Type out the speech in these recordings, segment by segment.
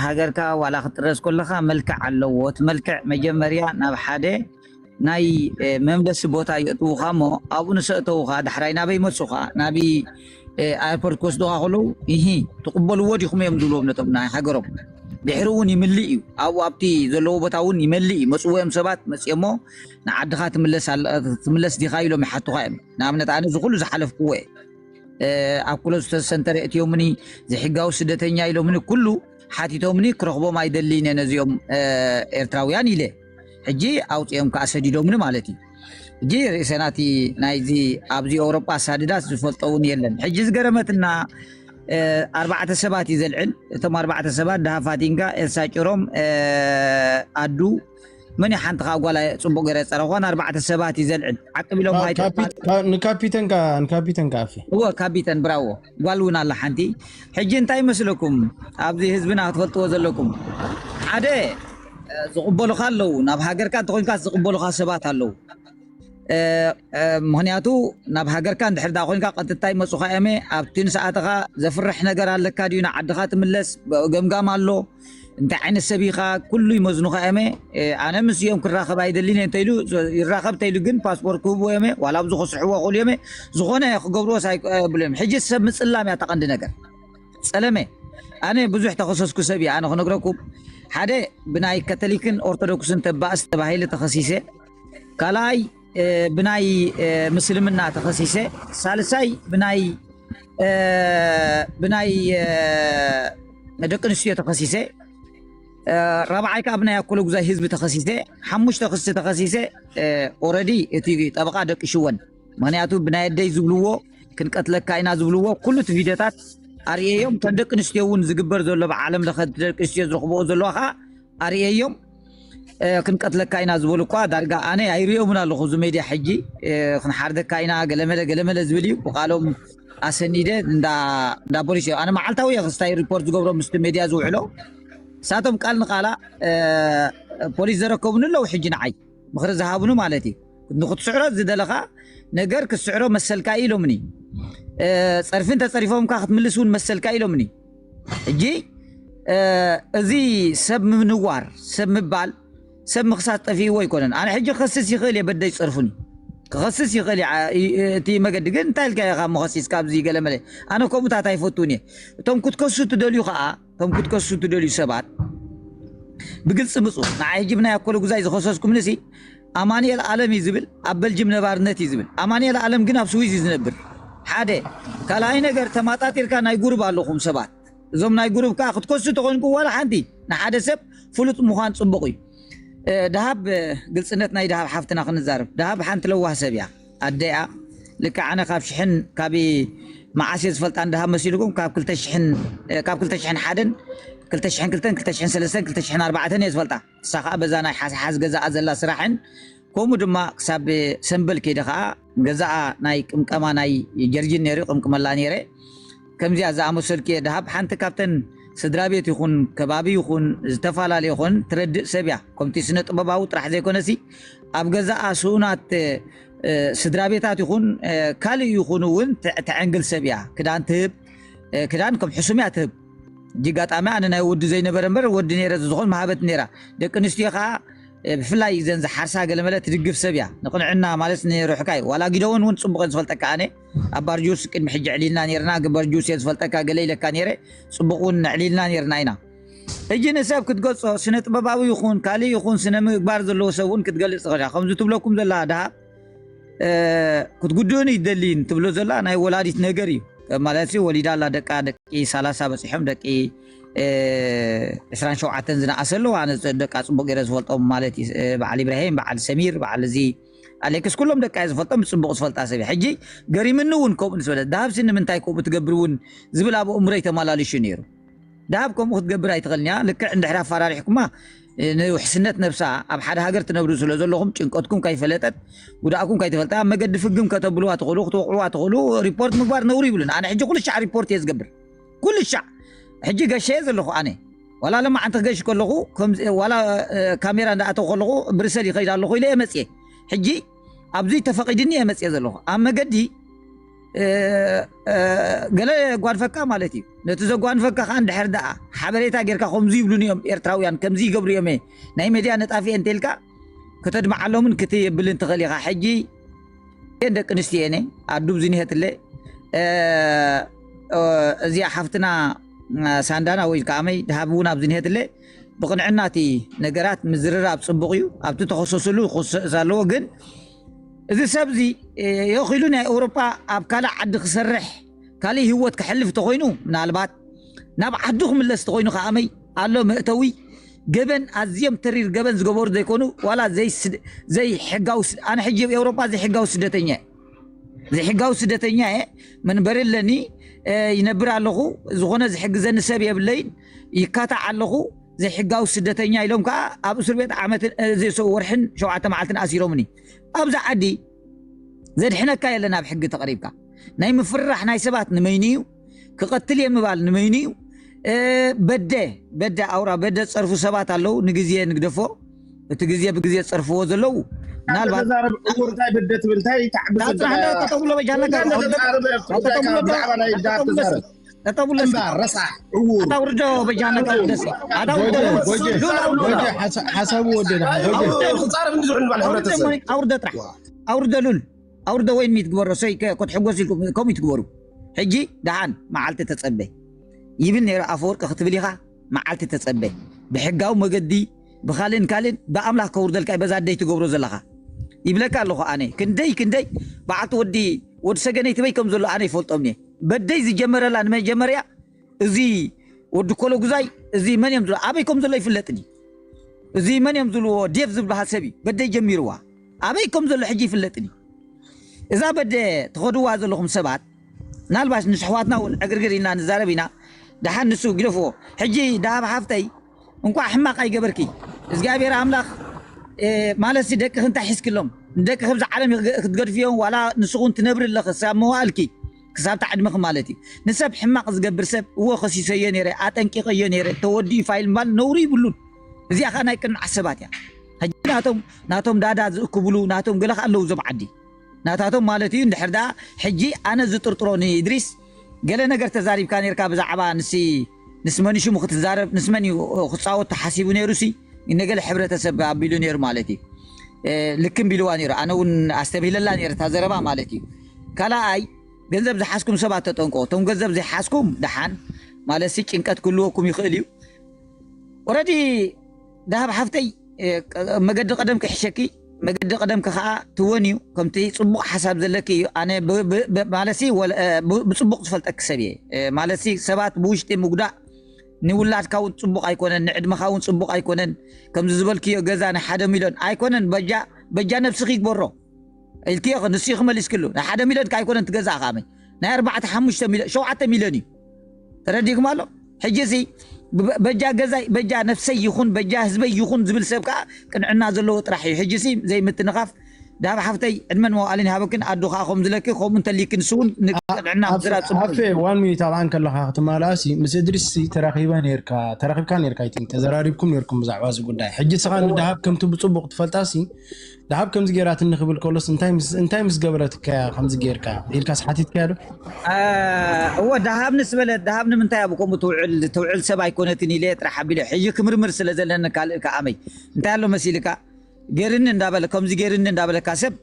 ሃገርካ ዋላ ክትጥረዝ ከለኻ መልክዕ ኣለዎ። እቲ መልክዕ መጀመርያ ናብ ሓደ ናይ መምለሲ ቦታ የእትውኻ እሞ ኣብኡ ንሰእተውኻ ዳሕራይ ናበይ መፁኻ ናብይ ኣየርፖርት ክወስዱኻ ከለዉ ይሂ ትቕበልዎ ዲኹም እዮም ዝብልዎም ነቶም ናይ ሃገሮም። ድሕሪ እውን ይምልእ እዩ ኣብኡ ኣብቲ ዘለዎ ቦታ እውን ይመልእ እዩ። መፅዎ እዮም ሰባት መፅኦሞ ንዓድኻ ትምለስ ዲኻ ኢሎም ይሓቱኻ እዮም። ንኣብነት ኣነ እዚ ኩሉ ዝሓለፍክዎ እየ። ኣብ ክሎዝተ ሰንተር የእትዮምኒ፣ ዘይሕጋዊ ስደተኛ ኢሎምኒ፣ ኩሉ ሓቲቶምኒ፣ ክረኽቦም ኣይደልይን እየ ነዚኦም ኤርትራውያን ኢለ። ሕጂ ኣውፂኦም ከዓ ሰዲዶምኒ ማለት እዩ። ሕጂ ርእሰ ናቲ ናይዚ ኣብዚ ኤውሮጳ ሳድዳስ ዝፈልጦ እውን የለን። ሕጂ ዝገረመትና ኣርባዕተ ሰባት እዩ ዘልዕል። እቶም ኣርባዕተ ሰባት ድሃፋቲንጋ ኤልሳ ጭሮም ኣዱ መን ሓንቲ ከዓ ጓል ፅቡቅ ገይረ ፀረኳን ኣርባዕተ ሰባት እዩ ዘልዕል ዓቅብ ኢሎም ንካፒተን ከዓ ንካፒተን ከዓ ኣፊ እዎ ካፒተን ብራዎ ጓል እውን ኣላ ሓንቲ። ሕጂ እንታይ ይመስለኩም ኣብዚ ህዝብና ክትፈልጥዎ ዘለኩም ሓደ ዝቕበሉካ ኣለዉ ናብ ሃገርካ እንተኮይንካ ዝቕበሉካ ሰባት ኣለዉ። ምክንያቱ ናብ ሃገርካ እንድሕር ዳ ኮይንካ ቀጥታ ይመፁካ እየመ ኣብቲ ንሰኣትኻ ዘፍርሕ ነገር ኣለካ ድዩ ንዓድኻ ትምለስ ገምጋም ኣሎ። እንታይ ዓይነት ሰብ ኢኻ ኩሉ ይመዝኑኻ እየመ ኣነ ምስ እዮም ክራኸብ ኣይደልን እየ እንተኢሉ ይራኸብ እንተኢሉ ግን ፓስፖርት ክህብዎ እየመ ዋላ ኣብዚ ክስሕዎ ክእሉ እየመ ዝኾነ ክገብርዎ ሳይብሉ እዮም። ሕጂ ሰብ ምፅላም እያ ተቐንዲ ነገር ፀለመ ኣነ ብዙሕ ተኸሰስኩ ሰብ እየ ኣነ ክነግረኩም ሓደ ብናይ ካቶሊክን ኦርቶዶክስን ተባእስ ተባሂለ ተኸሲሰ ካልኣይ ብናይ ምስልምና ተኸሲሰ ሳልሳይ ብናይ ብናይ ደቂ ኣንስትዮ ተኸሲሰ ራብዓይ ከዓ ብናይ ኣኮሎ ጉዛይ ህዝቢ ተኸሲሰ ሓሙሽተ ክሲ ተኸሲሰ ኦረዲ እቲ ጠበቃ ደቂ ሽወን ምክንያቱ ብናይ ኣደይ ዝብልዎ ክንቀትለካ ኢና ዝብልዎ ኩሉ እቲ ቪድዮታት ኣርእየዮም ከም ደቂ ኣንስትዮ እውን ዝግበር ዘሎ ብዓለም ለኸ ደቂ ኣንስትዮ ዝረኽብኦ ዘለዋ ከዓ ኣርእየዮም ክንቀትለካ ኢና ዝበሉ እኳ ዳርጋ ኣነ ኣይርእዮምን ኣለኹ እዚ ሜድያ ሕጂ ክንሓርደካ ኢና ገለመለ ገለመለ ዝብል እዩ ብቃሎም ኣሰኒደ እንዳ ፖሊስ እዮም ኣነ መዓልታዊ እየ ክስታይ ሪፖርት ዝገብሮ ምስቲ ሜድያ ዝውዕሎ ሳቶም ቃል ንቃላ ፖሊስ ዘረከቡኒ ኣለዉ ሕጂ ንዓይ ምኽሪ ዝሃቡኒ ማለት እዩ ንክትስዕሮ ዝደለኻ ነገር ክትስዕሮ መሰልካ ኢሎምኒ ፀርፊ እንተፀሪፎምካ ክትምልስ እውን መሰልካ ኢሎምኒ ሕጂ እዚ ሰብ ምንዋር ሰብ ምባል ሰብ ምኽሳስ ጠፊእዎ ኣይኮነን ኣነ ሕጂ ክኸስስ ይኽእል እየ በደይ ፀርፉኒ ክኸስስ ይኽእል እቲ መገዲ ግን እንታይ ኢልካ ኢኻ ምኸሲስ ካብዚ ገለመለ ኣነ ከምኡታት ኣይፈቱን እየ እቶም ክትከሱ ትደልዩ ከዓ እቶም ክትከሱ ትደልዩ ሰባት ብግልፂ ምፁ ንዓ ሕጂ ብናይ ኣኮሎ ጉዛይ ዝኸሰስኩምንሲ ኣማንኤል ኣለም እዩ ዝብል ኣብ በልጅም ነባርነት እዩ ዝብል ኣማንኤል ኣለም ግን ኣብ ስዊዝ እዩ ዝነብር ሓደ ካልኣይ ነገር ተማጣጢርካ ናይ ጉሩብ ኣለኹም ሰባት እዞም ናይ ጉሩብ ከዓ ክትከሱ ተኾይንኩም ዋላ ሓንቲ ንሓደ ሰብ ፍሉጥ ምዃን ፅቡቕ እዩ ደሃብ ግልፅነት ናይ ደሃብ ሓፍትና ክንዛረብ ደሃብ ሓንቲ ለዋህ ሰብ እያ ኣደኣ ልክዕ ኣነ ካብ ሽሕን ካብ መዓስ እየ ዝፈልጣ እንዳሃብ መሲልኩም ካብ ክልተ ሽሕን ካብ ክልተ ሽሕን ሓደን ክልተ ሽሕን ክልተን ክልተ ሽሕን ሰለስተን ክልተ ሽሕን ኣርባዕተን እየ ዝፈልጣ ንሳ ከዓ በዛ ናይ ሓስሓስ ገዛኣ ዘላ ስራሕን ከምኡ ድማ ክሳብ ሰንበል ከይደ ከዓ ገዛኣ ናይ ቅምቀማ ናይ ጀርጂን ነይሩ ቅምቅመላ ነይረ ከምዚኣ ዝኣመሰልኩ እየ ድሃብ ሓንቲ ካብተን ስድራ ቤት ይኹን ከባቢ ይኹን ዝተፈላለየ ይኹን ትረድእ ሰብ እያ ከምቲ ስነ ጥበባዊ ጥራሕ ዘይኮነሲ ኣብ ገዛኣ ስኡናት ስድራ ቤታት ይኹን ካልእ ይኹን እውን ተዐንግል ሰብ እያ ክዳን ትህብ ክዳን ከም ሕሱም እያ ትህብ እጅጋጣሚ ኣነ ናይ ወዲ ዘይነበረ እምበር ወዲ ነይረ ዝኾን መሃበት ነይራ ደቂ ኣንስትዮ ከዓ ብፍላይ ዘን ዝሓርሳ ገለመለ ትድግፍ ሰብ እያ ንቕንዕና ማለት ንሩሕካ እዩ ዋላ ጊደውን እውን ፅቡቕ ዝፈልጠካ ኣነ ኣብ ባርጁስ ቅድሚ ሕጂ ዕሊልና ነርና ባርጁስ እየ ዝፈልጠካ ገለ ኢለካ ነይረ ፅቡቕ እውን ዕሊልና ነርና ኢና ሕጂ ንሰብ ክትገልፆ ስነ ጥበባዊ ይኹን ካልእ ይኹን ስነ ምግባር ዘለዎ ሰብ እውን ክትገልፅ ትኽእል ከምዚ ትብለኩም ዘላ ድሃብ ክትጉድእን ይደልይን ትብሎ ዘላ ናይ ወላዲት ነገር እዩ ማለት ወሊዳ ኣላ ደቃ ደቂ ሰላሳ በፂሖም ደቂ ዕስራን ሸውዓተን ዝነኣሰ ኣለዉ ኣነ ደቃ ፅቡቅ ገይረ ዝፈልጦም ማለት እዩ በዓል ኢብራሂም በዓል ሰሚር በዓል እዚ ኣሌክስ ኩሎም ደቃ ዝፈልጦም ብፅቡቅ ዝፈልጣ ሰብ ሕጂ ገሪምኒ እውን ከምኡ ዝበለ ዳሃብሲ ንምንታይ ከምኡ ትገብር እውን ዝብል ኣብ እምሮይ ተመላልሹ ነይሩ ዳሃብ ከምኡ ክትገብር ኣይትኽእልን እያ ልክዕ እንድሕር ኣፈራሪሕኩማ ንውሕስነት ነብሳ ኣብ ሓደ ሃገር ትነብሩ ስለ ዘለኹም ጭንቀትኩም ከይፈለጠት ጉዳእኩም ከይተፈልጠ ኣብ መገዲ ፍግም ከተብልዋ ትኽእሉ ክትወቕዕዋ ትኽእሉ ሪፖርት ምግባር ነውሪ ይብሉን ኣነ ሕጂ ኩሉ ሻዕ ሪፖርት እየ ዝገብር ኩሉ ሻዕ ሕጂ ገሸ እየ ዘለኹ ኣነ ዋላ ለማዓንቲ ክገሽ ከለኹ ዋላ ካሜራ እንዳኣተው ከለኹ ብርሰል ይኸይድ ኣለኹ ኢለ እየ መፅየ ሕጂ ኣብዚ ተፈቒድኒ እየ መፅየ ዘለኹ ኣብ መገዲ ገለ የጓንፈካ ማለት እዩ። ነቲ ዘጓንፈካ ከዓ እንድሕር ደኣ ሓበሬታ ጌርካ ከምዚ ይብሉኒ እዮም ኤርትራውያን፣ ከምዚ ይገብሩ እዮም፣ ናይ ሜድያ ነጣፊ እንተልካ ከተድምዓሎምን ክትብልን ትኽእል ኢኻ። ሕጂ እየን ደቂ ኣንስትዮ እየን ኣዱብ ዝኒሀትለ እዚኣ ሓፍትና ሳንዳና ወይ ከዓመይ ድሃብ እውን ኣብ ዝኒሀትለ ብቕንዕና እቲ ነገራት ምዝርራብ ጽቡቕ እዩ። ኣብቲ ተኸሰስሉ ክስእስ ኣለዎ። ግን እዚ ሰብ እዚ የኺሉ ናይ ኤውሮጳ ኣብ ካልእ ዓዲ ክሰርሕ ካልእ ህይወት ክሕልፍ ተኾይኑ ምናልባት ናብ ዓዱ ክምለስ ተኾይኑ ከዓመይ ኣሎ መእተዊ ገበን ኣዝዮም ተሪር ገበን ዝገበሩ ዘይኮኑ ዋላ ዘይሕጋዊ ኣነ ሕጂ ኣብ ኤውሮጳ ዘይሕጋዊ ስደተኛ ዘይሕጋዊ ስደተኛ እየ መንበሪ ኣለኒ ይነብር ኣለኹ ዝኾነ ዝሕግዘኒ ሰብ የብለይን ይካታዕ ኣለኹ ዘይሕጋዊ ስደተኛ ኢሎም ከዓ ኣብ እስር ቤት ዓመትን ወርሕን ሸውዓተ መዓልትን ኣሲሮምኒ ኣብዛ ዓዲ ዘድሕነካ የለን ኣብ ሕጊ ተቐሪብካ ናይ ምፍርራሕ ናይ ሰባት ንመይኒ እዩ ክቐትል እየ ምባል ንመይኒ እዩ በደ በደ ኣውራ በደ ጸርፉ ሰባት ኣለዉ ንግዜ ንግደፎ እቲ ግዜ ብግዜ ጸርፍዎ ዘለዉ ምናልባት እንታይ በደ ትብል እንታይ ተዓብስ ጠጠብሎ በጃነካ ብዛዕባ ናይ ዳር ተዛረብ ጠጠብሎ እምባ ረሳሕ እውር ኣውርዶ በጃነካ ደስ ኣውርዶ ሓሳቡ ወደና ክፃረብ እንዲ ዝሕሉ ባል ሕብረተሰብ ኣውርደ ጥራሕ ኣውርደ ሉል ኣውርደ ወይን ሚት ግበሮ ሰይ ክትሕጎስ ኢልኩም ከምኡ ትግበሩ ሕጂ ደሓን መዓልቲ ተፀበ ይብል ነይሩ ኣፈወርቂ ክትብል ኢኻ መዓልቲ ተፀበ ብሕጋዊ መገዲ ብካልን ካልን ብኣምላኽ ከውርደልካ በዛ ደይ ትገብሮ ዘለኻ ይብለካ ኣለኹ ኣነ ክንደይ ክንደይ በዓልቲ ወዲ ወዲ ሰገነይ ትበይ ከም ዘሎ ኣነ ይፈልጦም እየ በደይ ዝጀመረላ ንመጀመርያ እዚ ወዲ ኮሎ ጉዛይ እዚ መን እዮም ዝብሎ ኣበይ ከም ዘሎ ይፍለጥኒ እዚ መን እዮም ዝብልዎ ዴቭ ዝበሃል ሰብ እዩ በደይ ጀሚርዋ ኣበይ ከም ዘሎ ሕጂ ይፍለጥኒ እዛ በደ ትኸድዋ ዘለኹም ሰባት ምናልባሽ ንስሕዋትና እውን ዕግርግር ኢና ንዛረብ ኢና ደሓን ንሱ ግደፍዎ ሕጂ ዳሃብ ሓፍተይ እንኳዕ ሕማቕ ኣይገበርኪ እግዚኣብሔር ኣምላኽ ማለትሲ ደቅኺ እንታይ ሒዝክሎም ንደቅኺ ብዛ ዓለም ክትገድፍዮም ዋላ ንስኹን ትነብሪ ኣለኺ ክሳብ መዋእልኪ ክሳብታ ዕድመኺ ማለት እዩ ንሰብ ሕማቕ ዝገብር ሰብ እዎ ከሲሰዮ ነይረ ኣጠንቂቐዮ ነይረ ተወዲኡ ፋይል ምባል ነውሪ ይብሉን እዚኣ ከዓ ናይ ቅንዓት ሰባት እያ ሕጂ ናቶም ናቶም ዳዳ ዝእክብሉ ናቶም ገለ ኣለዉ ዞም ዓዲ ናታቶም ማለት እዩ እንድሕር ደኣ ሕጂ ኣነ ዝጥርጥሮ ንእድሪስ ገለ ነገር ተዛሪብካ ነርካ ብዛዕባ ንሲ ንስመን ሽሙ ክትዛረብ ንስመን እዩ ክፃወት ተሓሲቡ ነይሩ ሲ ነገለ ሕብረተሰብ ኣቢሉ ነይሩ ማለት እዩ ልክም ቢልዋ ነይሩ ኣነ እውን ኣስተብሂለላ ነይረ እታ ዘረባ ማለት እዩ ካልኣይ ገንዘብ ዝሓዝኩም ሰባት ተጠንቆ እቶም ገንዘብ ዘይሓዝኩም ደሓን ማለት ሲ ጭንቀት ክህልወኩም ይኽእል እዩ ኦረዲ ዳሃብ ሓፍተይ መገዲ ቀደም ክሕሸኪ መገዲ ቀደምኪ ከዓ ትወን እዩ ከምቲ ፅቡቅ ሓሳብ ዘለኪ እዩ ኣነ ማለትሲ ብፅቡቅ ዝፈልጠኪ ሰብ እየ ማለትሲ ሰባት ብውሽጢ ምጉዳእ ንውላድካ እውን ፅቡቅ ኣይኮነን ንዕድመካ እውን ፅቡቅ ኣይኮነን ከምዚ ዝበልክዮ ገዛ ንሓደ ሚልዮን ኣይኮነን በጃ በጃ ነብስኪ ይግበሮ ኢልክዮ ንሱ ክመሊስክሉ ናይ ሓደ ሚልዮን ካይኮነን ትገዛእ ከመይ ናይ ኣርባዕተ ሓሙሽተ ሚልዮን ሸውዓተ ሚልዮን እዩ ተረዲእኩም ኣሎ ሕጂ ሲ በጃ ገዛይ በጃ ነፍሰይ ይኹን በጃ ህዝበይ ይኹን ዝብል ሰብ ከዓ ቅንዕና ዘለዎ ጥራሕ እዩ ሕጂ ሲ ዘይምትንኻፍ ዳብ ሓፍተይ ዕድመን መዋእልን ይሃበክን ኣዱ ከዓ ከም ዝለኪ ከምኡ እንተሊክ ንስውን ቅንዕና ዝራ ኣፌ ዋን ሚኒት ኣብኣ እንከለካ ክትማልኣሲ ምስ እድሪስ ተራኺበ ነርካ ተራኺብካ ነርካ ይቲንክ ተዘራሪብኩም ነርኩም ብዛዕባ እዚ ጉዳይ ሕጂ ስኻ ንዳሃብ ከምቲ ብፅቡቅ ትፈልጣሲ ደሃብ ከምዚ ገይራትኒ ክብል ከሎስ እንታይ ምስ እንታይ ምስ ገበረትካ እያ ከምዚ ገይርካ ኢልካስ ሓቲትካያ ዶ? እወ ደሃብ ንስ በለት ደሃብ ንምንታይ ኣብ ከምኡ ትውዕል ትውዕል ሰብ ኣይኮነትን ኢለ ጥራሕ ኣቢለ ሕጂ ክምርምር ስለ ዘለኒ ካልእ ከኣመይ እንታይ ኣሎ መሲልካ ገርኒ እንዳበለ ከምዚ ገርኒ እንዳበለካ ሰብ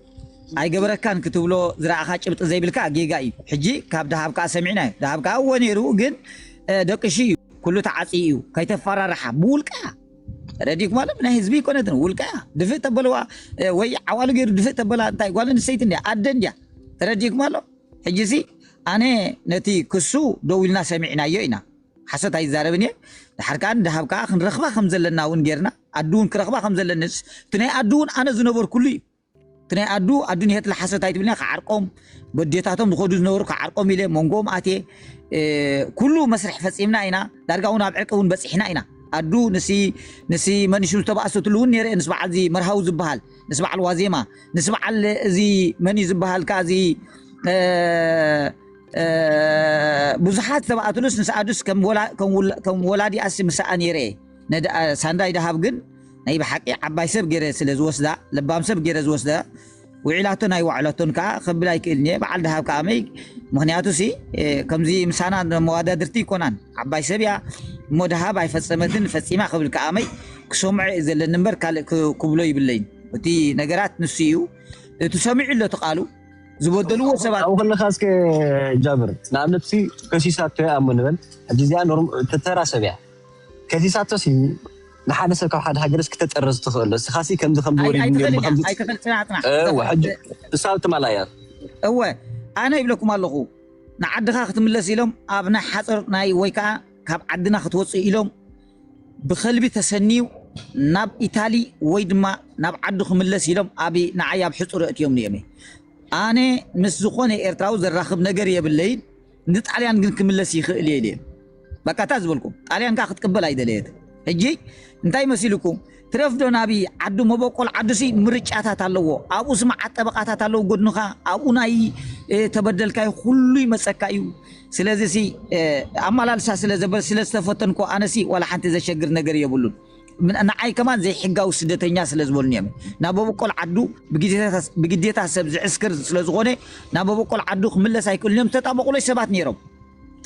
ኣይገበረካን ክትብሎ ዝረኣኻ ጭብጢ ዘይብልካ ጌጋ እዩ። ሕጂ ካብ ደሃብ ከኣ ሰሚዕና እዩ። ደሃብ ከኣ እወ ነይሩ ግን ደቅሹ እዩ ኩሉ ተዓፂ እዩ ከይተፈራርሓ ብውልቃ ረዲኩም ኣሎ ናይ ህዝቢ ይኮነትን ውልቃ ድፍእ ተበለዋ ወይ ዓዋሉ ገይሩ ድፍእ ተበላ እንታይ ጓል ኣንስተይቲ እንድያ ኣደ እንድያ ተረዲኩም ኣሎ ሕጂ ሲ ኣነ ነቲ ክሱ ደው ኢልና ሰሚዕናዮ ኢና ሓሰት ኣይዛረብን እየ ድሓር ከዓ ንድሃብ ከዓ ክንረኽባ ከም ዘለና እውን ጌርና ኣዱ እውን ክረኽባ ከም ዘለንስ እቲ ናይ ኣዱ እውን ኣነ ዝነበርኩሉ እዩ እቲ ናይ ኣዱ ኣዱ ንሄት ለሓሰት ኣይትብልና ክዓርቆም በዴታቶም ዝኸዱ ዝነበሩ ክዓርቆም ኢለ መንጎም ኣትየ ኩሉ መስርሕ ፈፂምና ኢና ዳርጋ እውን ኣብ ዕርቂ እውን በፂሕና ኢና ኣዱ ንሲ ንሲ መንሹ ዝተባእሰትሉ እውን ነይረ ምስ በዓል እዚ መርሃዊ ዝበሃል ምስ በዓል ዋዜማ ምስ በዓል እዚ መን እዩ ዝበሃል ከዓ እዚ ብዙሓት ዝተባእትሉስ ምስ ኣዱስ ከም ወላዲኣስ ምስኣ ነይረ ሳንዳይ ደሃብ ግን ናይ ብሓቂ ዓባይ ሰብ ገይረ ስለ ዝወስዳ ለባም ሰብ ገይረ ዝወስዳ ውዒላቶን ኣይዋዕለቶን ከዓ ከብል ኣይክእልን እየ። በዓል ደሃብ ከዓ መይ ምክንያቱ ሲ ከምዚ ምሳና መዋዳድርቲ ይኮናን፣ ዓባይ ሰብ እያ እሞ ደሃብ ኣይፈፀመትን ፈፂማ ክብል ከዓ መይ ክሰምዖ እየ ዘለኒ እምበር ካልእ ክብሎ ይብለይን። እቲ ነገራት ንሱ እዩ። እቲ ሰሚዑ ኣሎ እቲ ቃሉ ዝበደልዎ ሰባት ኣብኡ ከለካ እስከ ጃብር ንኣብነት ሲ ከሲሳቶ እያ እሞ ንበል ሕጂ እዚኣ ኖርም ተተራ ሰብ እያ ከሲሳቶ ሲ ንሓደ ሰብ ካብ ሓደ ሃገርስ ክተጠርዝ ትኽእል ዶ? እስኻ ሲ ከምዚ ከምዚ ወሪድኒ ነይሩ ብከምዚ ኣይትኽእል ጽናዕ ጽናዕ እወ ሕጂ እሳ ትማላ እያ እወ ኣነ ይብለኩም ኣለኹ ንዓድኻ ክትምለስ ኢሎም ኣብ ናይ ሓፀር ናይ ወይ ከዓ ካብ ዓድና ክትወፅእ ኢሎም ብኸልቢ ተሰንዩ ናብ ኢታሊ ወይ ድማ ናብ ዓዱ ክምለስ ኢሎም ኣብ ንዓይ ኣብ ሕፁር ኣእትዮም እዮም ኣነ ምስ ዝኾነ ኤርትራዊ ዘራኽብ ነገር የብለይን ንጣልያን ግን ክምለስ ይኽእል እየ ኢለ በቃ እታ ዝበልኩም ጣልያን ከዓ ክትቅበል ኣይደለየት ሕጂ እንታይ መሲልኩም ትረፍዶ ናብይ ዓዱ መበቆል ዓዱሲ ምርጫታት ኣለዎ ኣብኡሲ መዓት ጠበቃታት ኣለዉ ጎድንኻ ኣብኡ ናይ ተበደልካይ ኩሉ ይመፀካ እዩ ስለዚሲ ኣመላልሳ ስለዘበል ስለዝተፈተንኮ ኣነሲ ዋላ ሓንቲ ዘሸግር ነገር የብሉን ንዓይ ከማን ዘይሕጋዊ ስደተኛ ስለ ዝበሉኒ እዮም ናብ በበቆል ዓዱ ብግዴታ ሰብ ዝዕስክር ስለ ዝኾነ ናብ በበቆል ዓዱ ክምለስ ኣይክእሉን እዮም ዝተጣበቁለይ ሰባት ነይሮም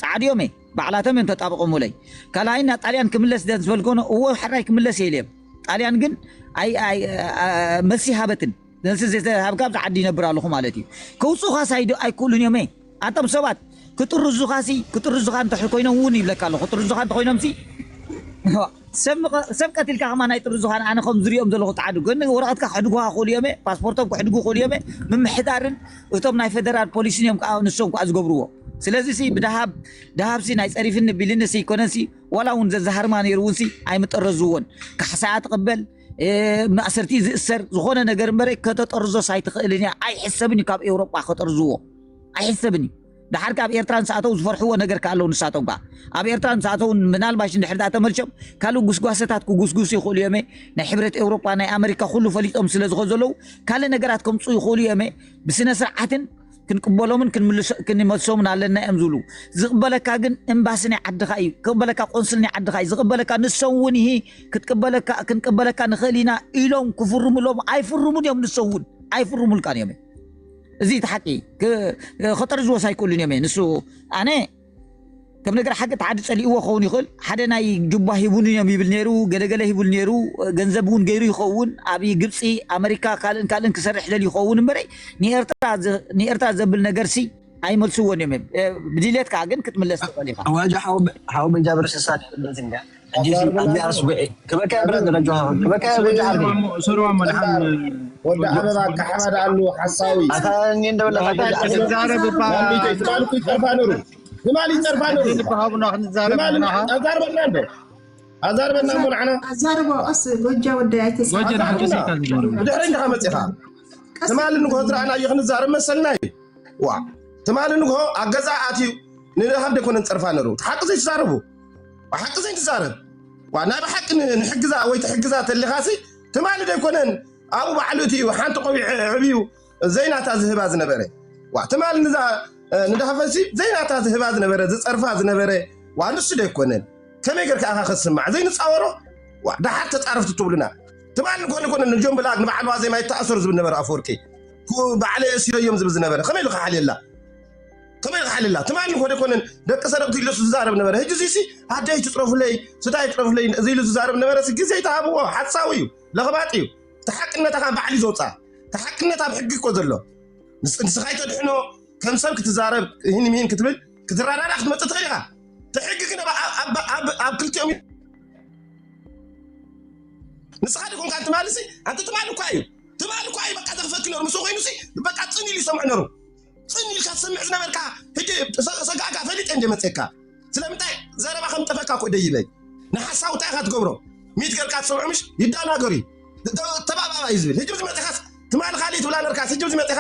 ፃዕዲ እዮም ባዕላቶም እዮም ተጣበቆሙለይ ካልኣይ ናብ ጣልያን ክምለስ ደን ዝበልኮኖ እዎ ሕራይ ክምለስ እየ ኢለ እዮም ጣልያን ግን መልሲ ሃበትን ነንሲ ዘይተሃብካ ኣብዚ ዓዲ ይነብር ኣለኹ ማለት እዩ ከውፅኡኻ ሳይዶ ኣይክእሉን እዮም ኣቶም ሰባት ክጥርዙኻሲ ክጥርዙኻ እንተ ኮይኖም እውን ይብለካ ኣለኹ ክጥርዙኻ እንተ ኮይኖምሲ ሰብ ቀቲልካ ከማ ናይ ጥርዙኻን ኣነ ከም ዝሪኦም ዘለኹ ፃዓዱ ግን ወረቐትካ ክሕድጉኻ ክእሉ እዮም ፓስፖርቶም ክሕድጉ ክእሉ እዮም ምምሕዳርን እቶም ናይ ፌደራል ፖሊስን እዮም ከዓ ንሶም ከዓ ዝገብርዎ ስለዚ ብድሃብ ድሃብሲ ናይ ፀሪፍኒ ቢልንሲ ይኮነንሲ ዋላ እውን ዘዛሃርማ ነይሩ እውንሲ ኣይምጠረዝዎን ካሕሳ ትቕበል ማእሰርቲ ዝእሰር ዝኾነ ነገር እምበረ ከተጠርዞስ ኣይትኽእልን እያ ኣይሕሰብን እዩ ካብ ኤውሮጳ ከጠርዝዎ ኣይሕሰብን እዩ ደሓር ካብ ኤርትራ ንስኣተው ዝፈርሕዎ ነገር ከኣለው ንሳቶም ከዓ ኣብ ኤርትራ ንስኣተው ምናልባሽ እንድሕር ዳ ተመልሾም ካልእ ጉስጓሰታት ክጉስጉሱ ይኽእሉ እዮም ናይ ሕብረት ኤውሮጳ ናይ ኣመሪካ ኩሉ ፈሊጦም ስለ ዝኾ ዘለዉ ካልእ ነገራት ከምፁ ይኽእሉ እዮም ብስነ ስርዓትን ክንቅበሎምን ክንመልሶምን ኣለና እዮም ዝብሉ ዝቅበለካ ግን እምባሲ ናይ ዓድኻ እዩ ክቅበለካ ቆንስል ናይ ዓድኻ እዩ ዝቅበለካ ንሶም እውን ይሂ ክትቅበለካ ክንቅበለካ ንኽእል ኢና ኢሎም ክፍርሙሎም ኣይፍርሙን እዮም ንሶም እውን ኣይፍርሙልካን እዮም እዚ እቲ ሓቂ ከጠርዝዎስ ኣይክእሉን እዮም ንሱ ኣነ ከም ነገር ሓቂ እቲ ዓዲ ጸሊእዎ ክኸውን ይኽእል ሓደ ናይ ጁባ ሂቡኒ እዮም ይብል ነይሩ ገለገለ ሂቡል ነይሩ ገንዘብ እውን ገይሩ ይኸውን ኣብ ግብፂ ኣመሪካ ካልእን ካልእን ክሰርሕ ደል ይኸውን እምበረ ንኤርትራ ዘብል ነገር ሲ ኣይመልስዎን እዮም ብድልየትካ ግን ክትምለስ ትኽእል ኢኻ ዋጃ ሓው በንጃብር ስሳ ሕጂ ኣብዚ ኣርስ ጉዒ ክበካ ብረ ደረጃ ክበካ ብረ ዓርቢ ሰሩዋ መድሓን ወዲ ኣበባ ካሕባ ደኣ ኣለዎ ሓሳዊ ኣታ እኔ እንደበለኻ ዛረብ እባ ትማሊ ይፀርፋ ነሩ ትማሊ ይፀርፋ ነሩ ትማሊ ኣዛርበና እንዶ ኣዛርበና እሞ ንዓና ኣዛርቦ ቀስ ጎጃ ወደይ ኣይተስጎጃ ንሓቂ ዘይካል ድሕሪ እንዲኻ መፂኻ ትማሊ ንጎ ዝረኣናዮ ክንዛረብ መሰልና እዩ ዋ ትማሊ ንግሆ ኣብ ገዛ ኣትዩ ንደሃብ ደይኮነን ፀርፋ ነሩ ሓቂ ዘይትዛረቡ ሓቂ ዘይትዛረብ ዋ ናይ ብሓቂ ንሕግዛ ወይ ትሕግዛ ተሊኻሲ ትማሊ ደይኮነን ኣብኡ ባዕሉ እቲ ሓንቲ ቆቢዕ ዕብዩ ዘይናታ ዝህባ ዝነበረ ዋ ትማሊ ንዛ ንዳህፈሲ ዘይናታ ዝህባ ዝነበረ ዝፀርፋ ዝነበረ ዋ ንሱ ደይኮነን ከመይ ገርካ ኢኻ ከስማዕ ዘይንፃወሮ ዋ ደሓር ተፃረፍቲ ትብሉና ትማሊ ኮነ ኮነ ንጆን ብላክ ንበዓል ዋዜማ ይተኣሰሩ ዝብል ነበረ ኣፈወርቂ ባዕለ እሲረዮም ዝብል ዝነበረ ከመይ ኢሉ ክሓልየላ ከመይ ኢሉ ክሓልየላ ትማሊ ኮነ ኮነ ደቂ ሰረቕቲ ኢሉ ዝዛረብ ነበረ ሕጂ ዚሲ ኣደይ ትፅረፉለይ ስታይ ትፅረፉለይ እዚ ኢሉ ዝዛረብ ነበረ ግዜ ይተሃብዎ ሓሳዊ እዩ ለኽባጥ እዩ ተሓቅነታ ካብ ባዕሊ ዘውፃ ተሓቅነት ኣብ ሕጊ እኮ ዘሎ ንስኻ ይተድሕኖ ከም ሰብ ክትዛረብ ይህን ይህን ክትብል ክትራዳዳ ክትመፅእ ትኽእል ኢኻ እቲ ሕጊ ግን ኣብ ክልቲኦም ንስኻ ድኮንካ ትማልሲ ኣንተ ትማል እኳ እዩ ትማል እኳ እዩ በቃ ዘኽፈኪ ነሩ ምስ ኮይኑ ሲ በቃ ፅን ኢሉ ይሰምዕ ነሩ ፅን ኢልካ ትሰምዕ ዝነበርካ ሕጂ ሰጋእካ ፈሊጠ እንደ መፅካ ስለምንታይ ዘረባ ከም ጠፈካ እኮ ደይበይ ንሓሳውታ ኢኻ ትገብሮ ሚት ገልካ ትሰምዑ ምሽ ይዳናገሩ እዩ ተባባባ እዩ ዝብል ሕጂ ዝመፅኻስ ትማል ካሊእ ትብላ ነርካ ሕጂ ዝመፅኻ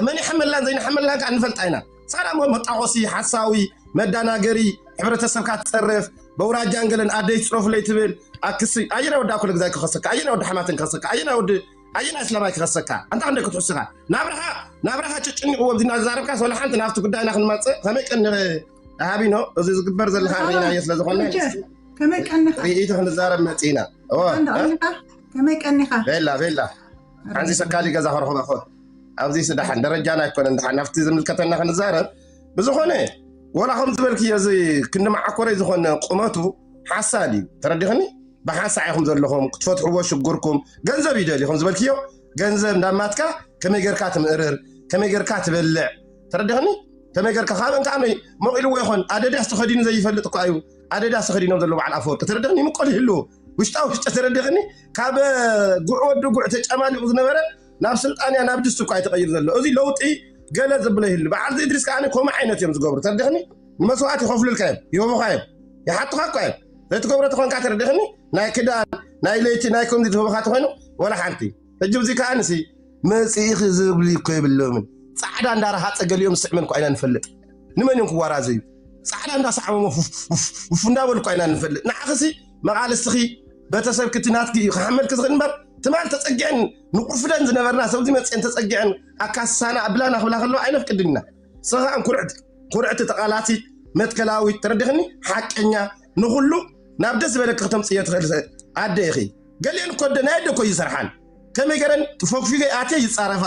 መን ይሓመላን ዘይንሓመላን ከዓ ንፈልጣ ኢና ሳራ መጣቆሲ ሓሳዊ መዳናገሪ፣ ሕብረተሰብካ ትጸርፍ፣ በውራጃን ገለን ኣደይ ትጽረፉለይ ትብል፣ ኣክስይ፣ ኣየናይ ወዲ ኣኮለ ግዛይ ክኸሰካ፣ ኣየናይ ወዲ ሓማትን ክኸሰካ፣ ኣየናይ ወዲ ኣየናይ እስላማይ ክኸሰካ፣ ኣንታ ክንደይ ክትሕስኻ፣ ናብራኻ ናብራኻ ጨጨኒቕዎ ኣብዚ እናተዛረብካስ ወላ ሓንቲ ናብቲ ጉዳይና ክንመጽእ ከመይ ቀኒኸ ሃቢኖ፣ እዚ ዝግበር ዘለኻ ርኢናዮ ስለ ዝኾነ ከመይ ቀኒኻ ርኢቶ ክንዛረብ መጺእና። እወ፣ ቀኒኻ ከመይ ቀኒኻ ቤላ ቤላ ሓንዚ ሰካሊ ገዛ ከረኽበ እኮ ኣብዚ ስዳሓን ደረጃና ኣይኮነን። ድሓን ናብቲ ዝምልከተና ክንዛረብ ብዝኾነ ወላ ከም ዝበልክዮ እዚ ክንዲ መዓኮረይ ዝኾነ ቁመቱ ሓሳድ እዩ። ተረዲኽኒ? ብሓንሳእ ኢኹም ዘለኹም ክትፈትሕዎ ሽጉርኩም። ገንዘብ ይደሊ ከም ዝበልክዮ ገንዘብ እንዳማትካ ከመይ ጌርካ ትምእርር፣ ከመይ ጌርካ ትበልዕ። ተረዲኽኒ? ከመይ ጌርካ ካብ እንካ ኣመይ መቒልዎ ይኾን? ኣደዳስ ተኸዲኑ ዘይፈልጥ እኳ እዩ። ኣደዳስ ተኸዲኖም ዘለዉ በዓል ኣፈወርቂ። ተረዲኽኒ? ይምቆል ይህልዎ ውሽጣ ውሽጢ። ተረዲኽኒ? ካብ ጉዕ ወዲ ጉዕ ተጨማሊቑ ዝነበረ ናብ ስልጣንያ ናብ ድስቲ እኳ እዩ ተቐይሩ ዘሎ። እዚ ለውጢ ገለ ዝብሎ ይህሉ። በዓል እድሪስ ከኣ ከምኡ ዓይነት እዮም ዝገብሩ። ተረዲኽኒ? ንመስዋእት ይኸፍሉልካ እዮም፣ ይህቡኻ እዮም፣ ይሓቱኻ እኳ እዮም። ዘይትገብሮ ተኾንካ ተረዲኽኒ? ናይ ክዳን፣ ናይ ለይቲ፣ ናይ ከምዚ ዝህቡኻ ተኾይኑ ወላ ሓንቲ። ሕጂ እዚ ከኣ ንሲ መጺኢኺ ዝብሉ እኮ የብሎምን። ጻዕዳ እንዳረሃጸ ገሊኦም ዝስዕመን እኳ ኢና ንፈልጥ። ንመን እዮም ክዋራዘዩ? ጻዕዳ እንዳሰዓሞሞ ፉፍ ፉፍ ፉፍ እንዳበሉ እኳ ኢና ንፈልጥ። ንዓኽሲ መቓልስትኺ ቤተሰብኪ እቲ ናትኪ እዩ ክሓመልኪ ዝኽእል እምበር፣ ትማል ተጸጊዐን ንቁርፍደን ዝነበርና ሰብዚ መጽኤን ተጸጊዐን ኣካሳና ኣብላና ክብላ ከለዋ ኣይነፍቅድን ኢና። ንስኻ ኩርዕቲ፣ ኩርዕቲ ተቓላሲት፣ መትከላዊት፣ ተረዲኽኒ? ሓቀኛ፣ ንኹሉ ናብ ደስ ዝበለኪ ክተምጽእዮ ትኽእል ኣደ ኢኺ። ገሊአን እኮ ኣደ ናይ ኣደ እኮ ይሰርሓን። ከመይ ገረን ፎክፊገይ ኣትየ ይጻረፋ፣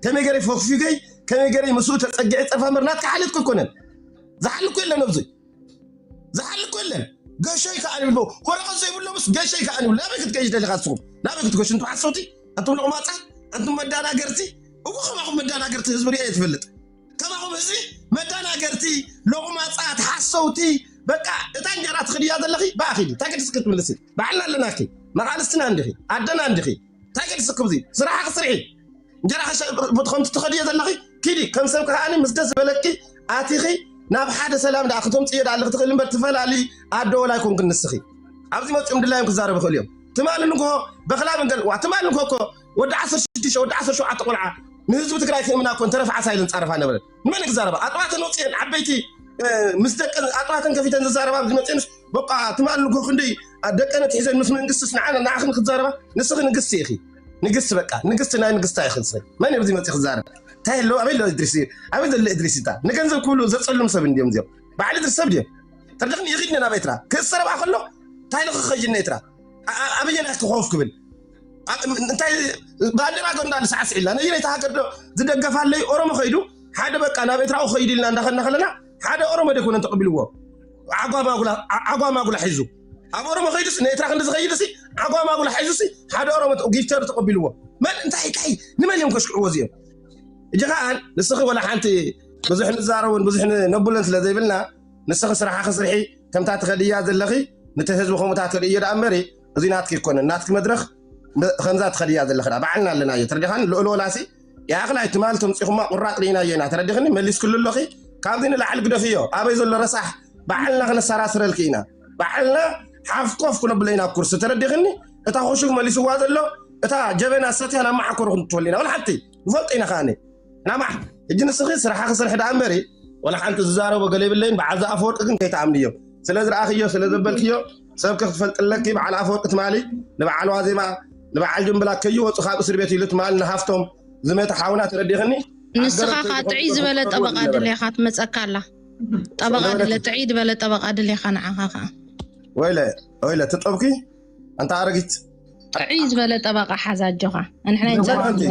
ከመይ ገረይ ፎክፊገይ፣ ከመይ ገረይ ምስኡ ተጸጊዐ ይጸርፋ እምበር ናትካ ሓልየት እኮ ኣይኮነን። ዝሓሊ እኮ የለን ኣብዚ። ዝሓሊ እኮ የለን። ገሾይ ከኣ ይብሎ፣ ወረቐት ዘይብሎምስ ገሾይ ከኣ ይብሎ። ናበይ ክትገሽ ደሊኻ ንስኹም? ናበይ ክትገሹ? እንቱም ሓሰውቲ፣ ኣንቱም ሎቕማጻ፣ ኣንቱም መዳናገርቲ። እሞ ከማኹም መዳናገርቲ ህዝቢ ሪኤ ትፈልጥ? ከማኹም ህዝቢ መዳናገርቲ፣ ሎቕማጻት፣ ሓሰውቲ። በቃ እታ እንጀራ ትኽድያ ዘለኺ ብኣ ኺዲ። እንታይ ገድስኪ ክትምልሲ? ባዕልና ኣለናኪ። መቓልስትና እንዲኺ፣ ኣደና እንዲኺ። እንታይ ገድስኪ ኣብዚ? ስራሕኺ ስርሒ። እንጀራ ከሸ-፣ ከምቲ ትኸድዮ ዘለኺ ኪዲ። ከም ሰብ ከኣ ምስ ደስ ዝበለኪ ኣቲኺ ናብ ሓደ ሰላም ደኣ ክተምጽዮ ደኣ ኣለኺ ትኽእሊ እምበር ትፈላሊ ኣደ ወላ ኣይኮንክን ንስኺ። ኣብዚ መጺኦም ድላዮም ክዛረቡ ይኽእሉ እዮም። ትማሊ ንግሆ በኽላ መንገድ፣ ዋ፣ ትማሊ ንግሆ እኮ ወዲ ዓሰርተ ሽዱሽተ፣ ወዲ ዓሰርተ ሸውዓተ ቆልዓ ንህዝቢ ትግራይ ክእምና እኮ እንተረፍዓ ሳይለን ጻረፋ ነበረ። ንመን ክዛረባ? ኣጥዋተን ወፅየን ዓበይቲ፣ እ፣ ምስ ደቀን ኣጥዋተን ከፊተን ዝዛረባ ኣብዚ መፅየንስ በቃ ትማሊ ንግሆ ክንደይ ደቀን ኣትሒዘን ምስ መንግስትስ ንዓና ንዓኽን ክዛረባ? ንስኺ ንግስቲ ኢኺ። ንግስቲ በቃ፣ ንግስቲ ናይ ንግስታ ኢኺ ንስኺ። መን እዩ ኣብዚ መፅዩ ክዛረብ? እንታይ ኣለዎ? ኣበይ ኣሎ እድሪስ? ኣበይ ዘሎ እድሪስ እታ? ንገንዘብ ክብሉ ዘፀሉም ሰብ እንዲዮም እዚኦም። በዓል እድሪስ ሰብ ድዮም? ተረዲኽኒ? ይኺድኒ ናብ ኤርትራ። ክእሰር ኣብኣ ከሎ እንታይ ኢሉ ክኸይድኒ ኤርትራ? ኣ-፣ ኣ-፣ ኣበየናይ ክኾፍ ክብል? ኣ-፣ እንታይ ባንዴራ ዶ እንዳልስዓስዕ ኢልና? ነየነይቲ ሃገር ዶ ዝደገፍ ኣለይ? ኦሮሞ ኸይዱ ሓደ በቃ ናብ ኤርትራ ክኸይድ ኢልና እንዳኸድና ከለና ሓደ ኦሮሞ ደይኮነን ተቐቢልዎ። ዓጓ ማጉላ፣ ዓ-፣ ዓጓ ማጉላ ሒዙ። ኣብ ኦሮሞ ኸይዱስ ንኤርትራ ክንዲ ዝኸይድሲ ዓጓ ማጉላ ሒዙሲ ሓደ ኦሮሞ ተ-፣ ጊፍተር ተቐቢልዎ። መን እንታይ ካይ ንመን እዮም ከሽክዕዎ እዚኦም? እጂ ኸኣ ንስኺ ወላ ሓንቲ ብዙሕ ንዛረቡን ብዙሕ ን-፣ ነብሎን ስለ ዘይብልና ንስኺ ስራሕኺ ስርሒ ከምታ ትኸድያ ዘለኺ ነቲ ህዝቢ ከምኡታ ተርእዮ ደኣ እምበሪ እዚ ናትኪ ኣይኮነን። ናትኪ መድረኽ ብ-፣ ከምዛ ትኸድያ ዘለኺ ደኣ ባዕልና ኣለናዮ። ተረዲኻን? ልኡል ወላሲ ይኣኽል ኣይትማል ተምጺኹማ ቁራጥ ርኢናዮ ኢና። ተረዲኽኒ? መሊስክሉ ኣለኺ። ካብዚ ንላዕሊ ግደፍዮ። ኣበይ ዘሎ ረሳሕ ባዕልና ክነሰራስረልኪ ኢና። ባዕልና ሓፍ ኮፍ ክነብሎ ኢና ኣብ ኩርሲ። ተረዲኽኒ? እታ ኹሹብ መሊስዋ ዘሎ እታ ጀበና ሰትያ ናብ መዓኮሩ ክንትወል ኢና። ወላ ሓንቲ ንፈልጦ ኢና ከኣኒ። ናማ፣ ሕጂ ንስኺ ስራሕኺ ስርሒ ደኣ እምበሪ፣ ወላ ሓንቲ ዝዛረቦ ገለ የብለይን። በዓል ዝኣፈወርቂ ግን ከይትኣምንዮ። ስለ ዝረኣኽዮ፣ ስለ ዘበልክዮ፣ ሰብኪ ክትፈልጢ ኣለኪ። በዓል ኣፈወርቂ ትማሊ ንበዓል ዋዜማ፣ ንበዓል ድንብላ ከይወጹ ካብ እስር ቤት ኢሉ ትማሊ ንሃፍቶም ዝመተ ሓውና ተረዲኽኒ? ንስኻ ኣገረብ ኸዓ ጥዑይ ዝበለ ጠበቃ ድሌኻ ትመጸካ ኣላ። ጠበቃ ድለ፣ ጥዑይ ዝበለ ጠበቃ ድሌኻ ንዓኻ ኸዓ። ወይለ፣ ወይለ፣ ትጠብኪ? ኣንታ ኣረጊት። ጥዑይ ዝበለ ጠበቃ ሓዛ ኣጆኻ። ንሕና ደሞ ይንጸር። ኣንቲ።